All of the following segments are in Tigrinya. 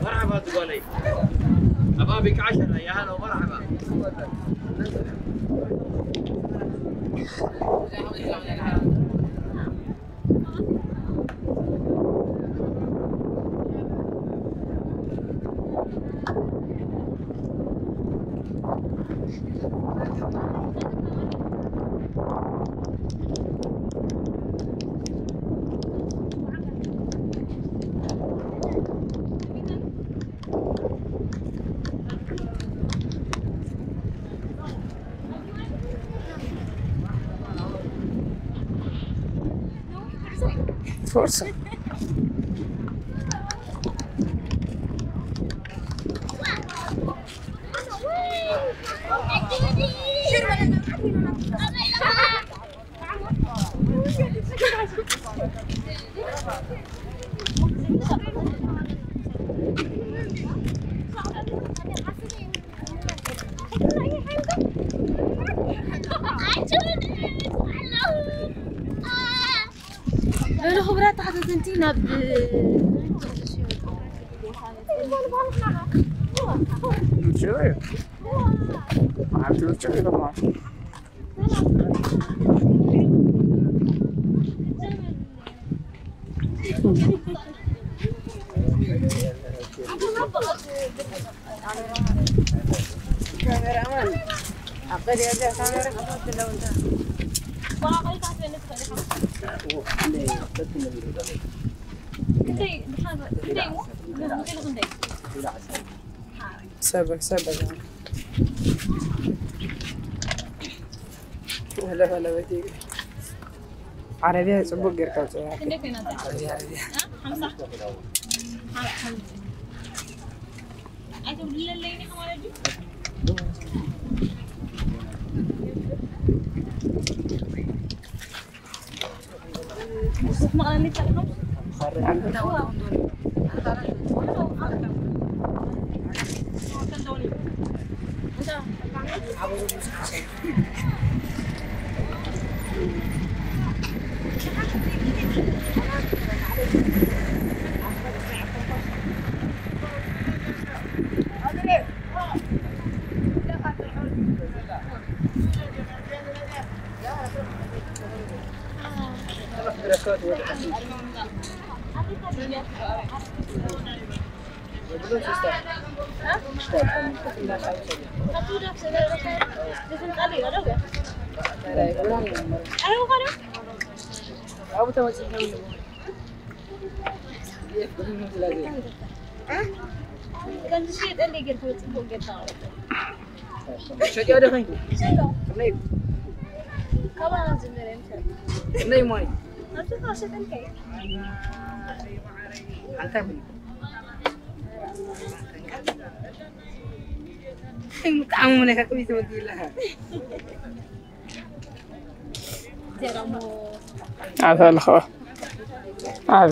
مرحبا زبالي. أبابيك عشرة، يا هلا ومرحبا. Forse. ሎሎ ክቡራት ተኸታተልቲ ናብ ሰበክ ሰበክ ወለ ፈለበቲ ዓረብያ ጽቡቅ ጌርካ ውጽእ። ክንደይ ኮይና እዛ? ዓረብያ ዓረብያ። እ? ሓምሳ? ሓ- ሓምሳ። ኣይተውድለለይን ኢኻ ማለት ድዩ? ከምዚ ሸይጠለይ ጌርካ ጽቡቕ ጌርካ። ሸጢ ወደ ኸንኩ። ሸጦ። ነይ። ካባና ዝመረ ምሸጥ። ነይ ማይ። ኣብቲ ኸዓ ሸጠልካ እዩ። ኣንታይ ምን? ብጣዕሚ ምን ከክብይ ትመግቢ ኣለኻ። ኣታ ኣለኻ። ዓቢ።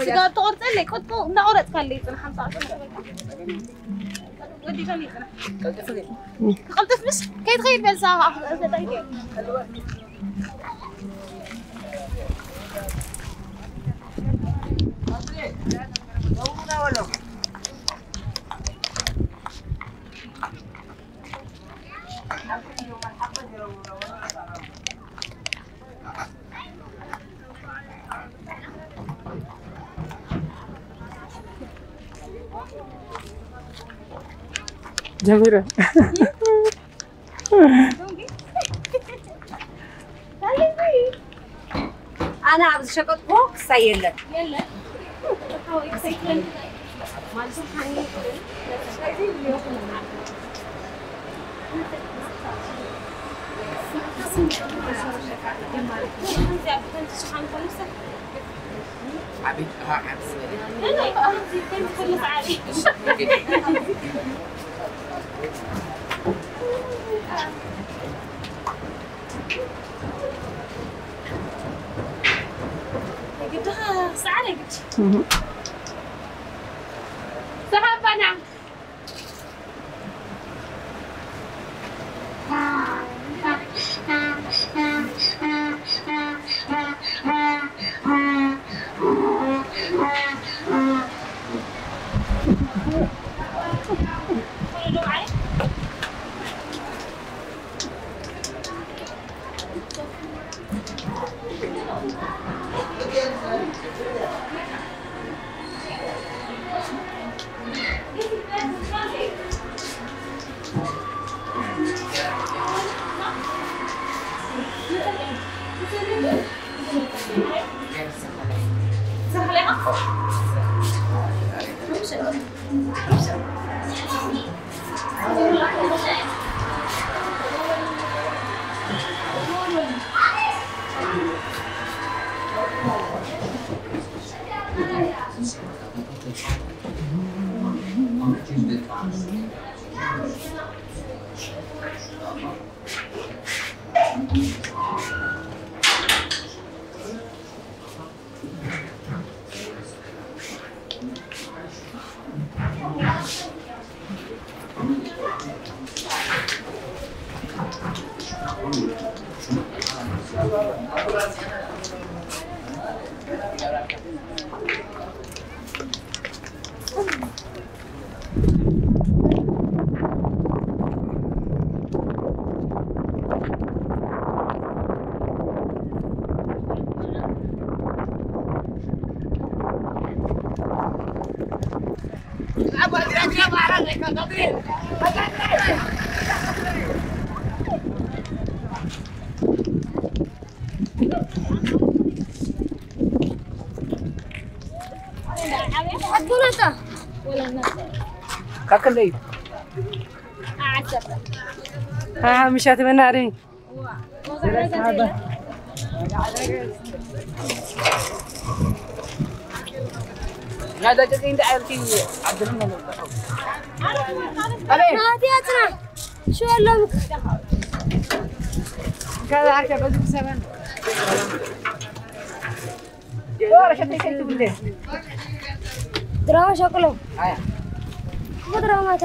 ስጋ ትቆርፀለይ፣ ቁጥቁ እንዳቆረፅካለይ፣ ፅንሓ ምፃ ወዲቶም ይፅንሕ። ክቐልጥፍ ምስ ከይትኸይድ በልሳ። ጀሚረ። ኣነ ኣብ ዝሸቀጥኩ ክሳይ የለን። ጻዕዳ ግጭ። እህ። ሰሓባና። ካብ ክንደይ እዩ? ሓሙሻተ መናሪ። ናይ ደቂ እንዳ ዓርኪ ዓድና ነው። ናትያትና ሽወሎም። ከዛ ዓርኪ በዚ ሰበን። ድራማ ሸቅሎ። ድራማታ።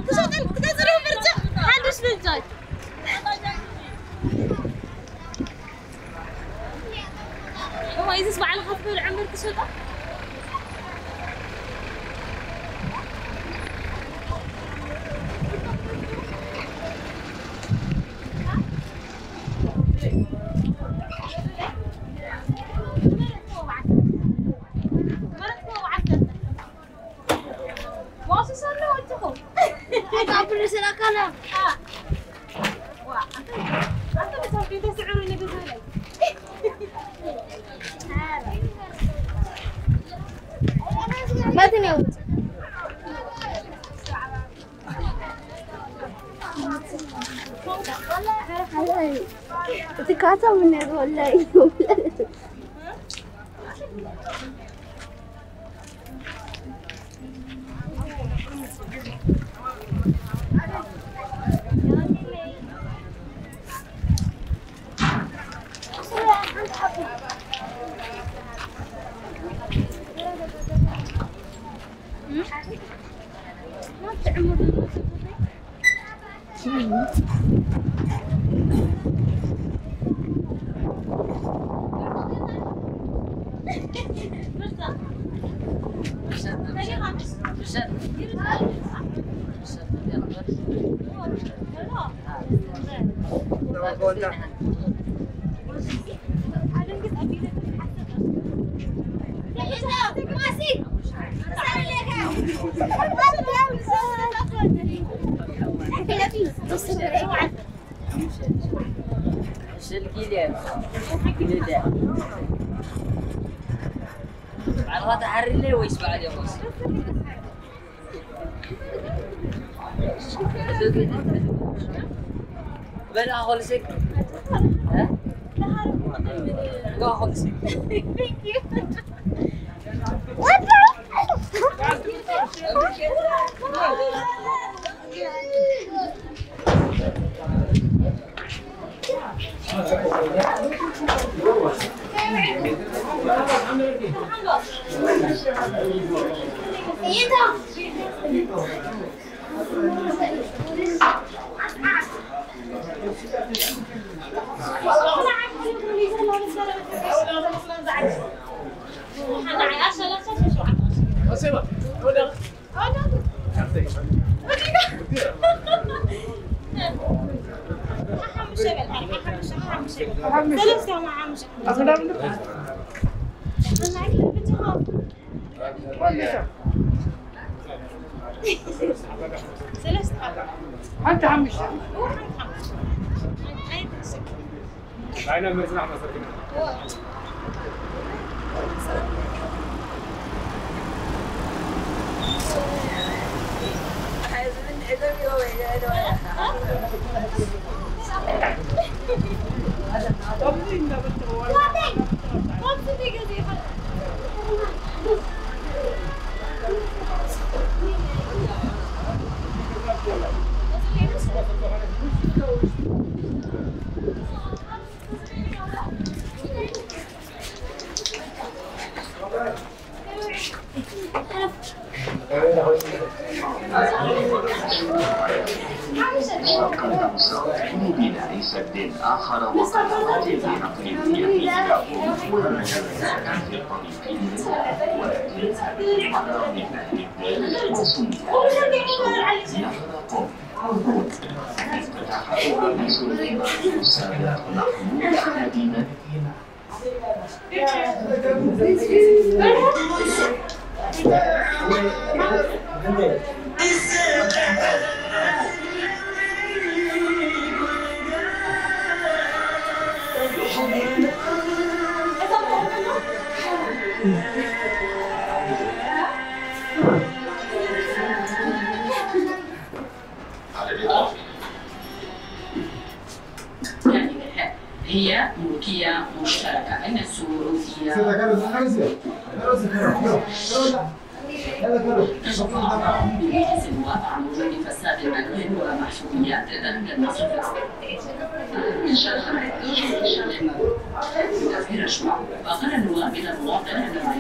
ትሸጠን ክትገዝእ ዶ ምርጫ? ሓድሽ ፍንጃል። እሞ፣ ኢዚስ ባዕልኻ ትበልዖ እምበር ትሸጦ? እቲ ካታ ምን ያለው ወላሂ። ስልኪ ኢለ ባዕልኻ ትሓርለይ ወይስ ባዕል ይኾንስ? በላ ኾልስክ ጋ ኾልስክ ሓንቲ ሓሙሽተ። بناء سد آخر وقنوات لنقل المياه إلى أم القرى. هي ملكية مشتركة بين السعودية. الواقع موجود فساد المال ومحسوبيات داخل المصرف. من شرح الشرح وقال النواب إلى المواطن أنه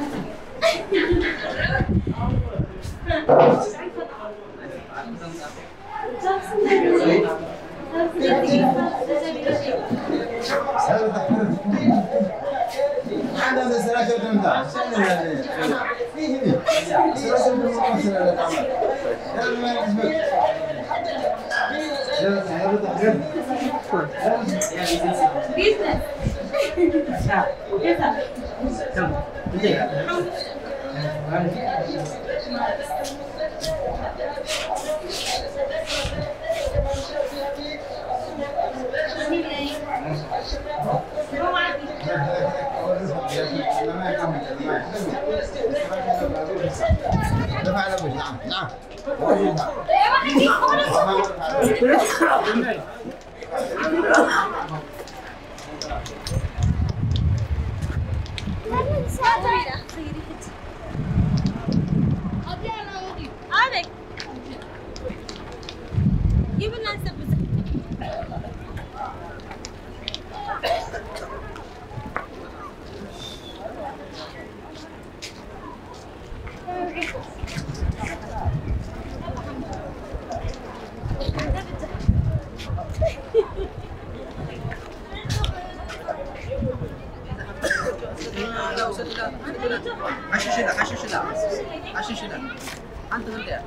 ሓሽሽላ ሓሽሽላ ሓሽሽላ ሓንቲ ክልተ እያ።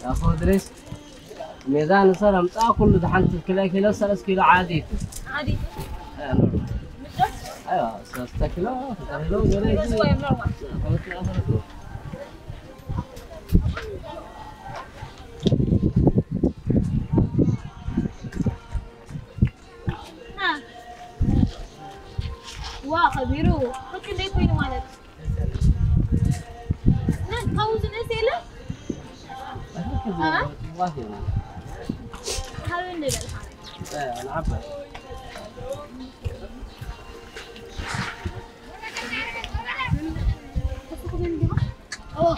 ኣፎ ድሬስ ሜዛን ሰር ኣምጻ ኩሉ ዝሓንቲ ክልተ ኪሎ ሰለስተ ኪሎ ዓዲ። ዓዲ። እ፣ ኖርማል። ምድር? ኣይዋ፣ ሰለስተ ኪሎ፣ ክልተ ኪሎ ገለ እዚ። እዚ ወይ ኖርማል። ዋ፣ ከቢሩ። ክንደይ ኮይኑ ማለት? ነ-፣ ካብኡ ዝነእስ የለ? አ? ዋት የለ። ካበይ እንደ በልካ? እ፣ ንዓባይ። ኦ።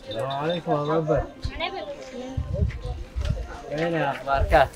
السلام عليكم ورحمة الله. وين أخبارك؟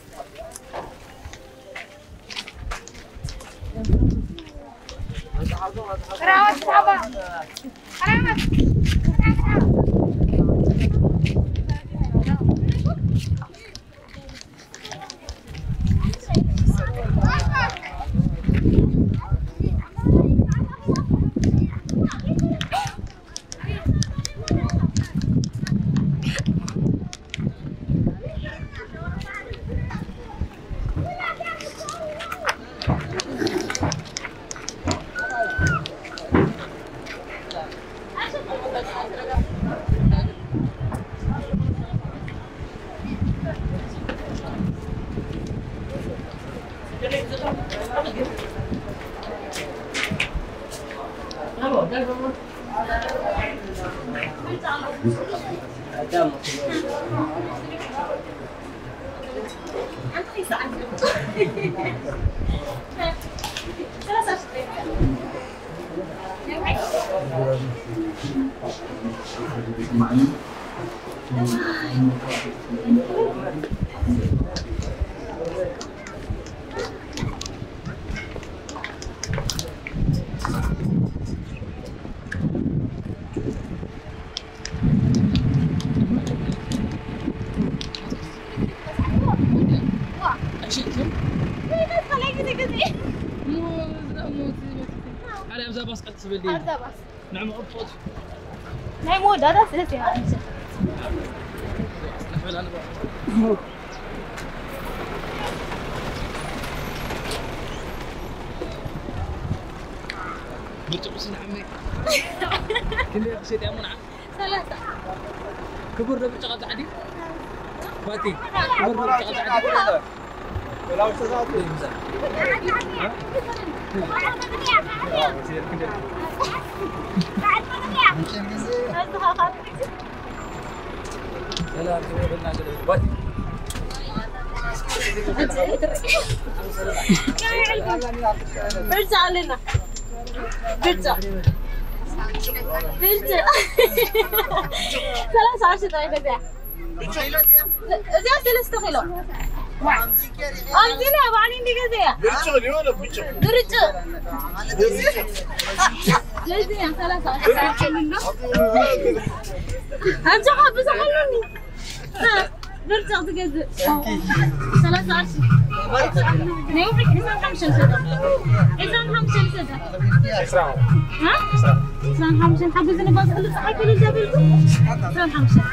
ኣረ ኣብዛ ባስ ቀልጥ ዝበል ድዩ? ኣብዛ ባስ። ንዕመ ቅርጾት። ናይ መወዳእታ ስለ እያ። ኣጽንሕ በላ ንባ። ብርጭቕ ስንዓመይ። ክንደይ ክሸጥ እያ ሙንዓ? ሰላሳ። ክቡር ዶ ብርጭቕ ኣብዛ ዓዲ? ባቲ። ክቡር ዶ ብርጭቕ ኣብዛ ዓዲ? ብርጭቕ ኣለና። ብርጭቕ። ብርጭቕ። ሰላሳ ቅርሺ ጥራይ ገዚኣ። እዚኣ ሰለስተ ኪሎ። ኣብዚ ናይ ባዕለይ እንዲ ገዚኣ። ብርጭቕ ድዩ ወላ ብርጭቕ? ብርጭቕ። ገዚኣ ሰላሳ። ኣጆኻ ብዙሕ ኣለኒ። ብርጭቕ ዝገዝእ። ሰላሳ ቅርሺ። ናይ ውሕድ ዕስራን ሓሙሽተን ሰደ። ዕስራን ሓሙሽተን ሰደ። ዕስራ። ሃ? ዕስራ። ዕስራን ሓሙሽተን ሓግዝኒ፣ ባስ ክልተ ኣይኮነን ዘበልኩ። ዕስራን ሓሙሽተን።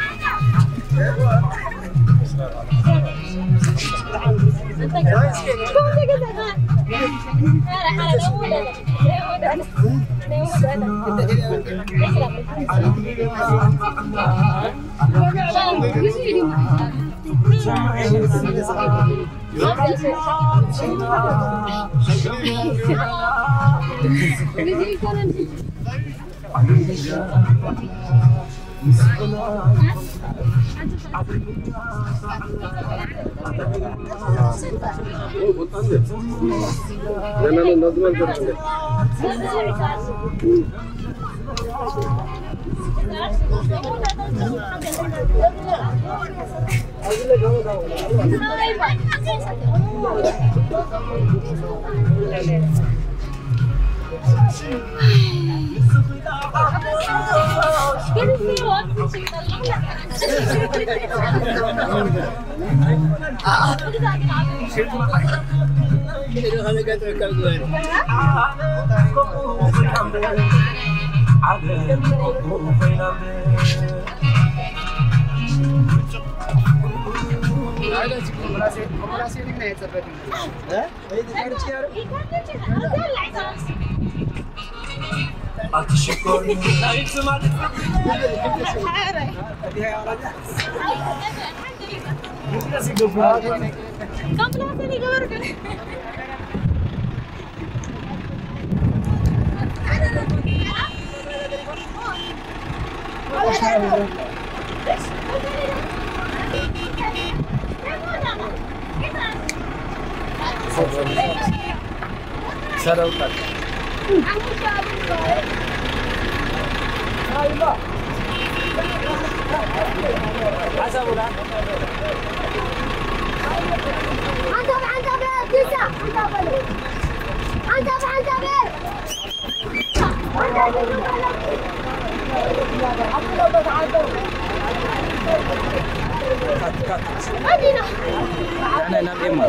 ኣነ ናብ ኤማ